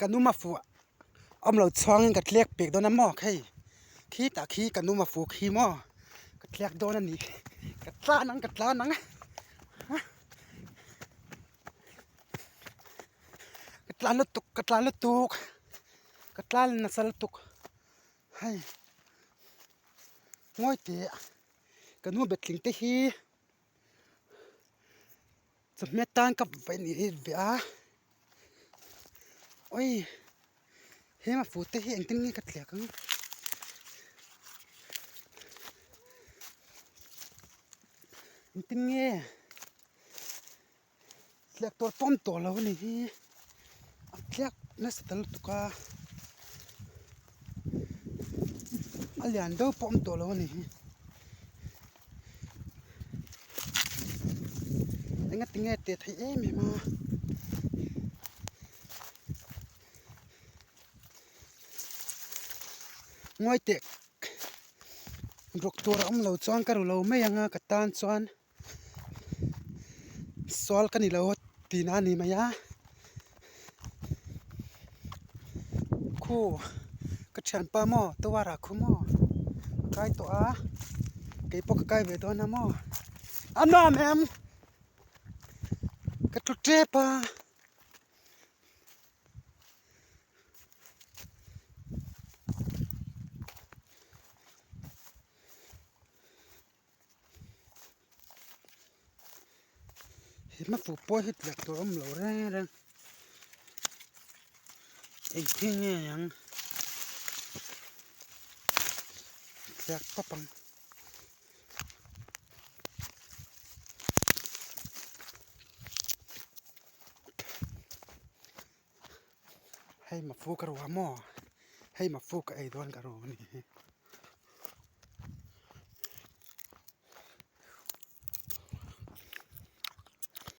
Ka nu mafu awm lo chhuangin ka thlek pek dawn a maw khei khitah khi ka nu mafu khi maw ka thlek dawn a ni ka tlan ang ka tlan ang ka tlan lutuk ka tlan lutuk ka tlan nasa lutuk hei ngawi teh ka nu betling te hi. Chawhmeh tan ka vaih ni hi ve a oi heng a fute hi engtin nge ka tliak ang engtin nge tliak tur pawm tawh lo a ni hi a tliak nasa ta lutuk a a lian deuh pawh awm tawh lo a ni hi. Engati nge teh theih em em a ngawi teh ruk tur a awm lo chuan ka ru lo mai ang a ka tan chuan sual ka ni lo tihna a ni mai a khu ka thianpa maw tower ah khu maw a kai tawh a keipawh ka kai ve dawn a maw a nuam em ka tlu tep a. He hmafuh pawh hi tliak tur a awm lo reng reng engthil nge ang tliak pawp ang. Hei mafu ka ru a maw hei mafu ka ei dawn ka ru a ni hi.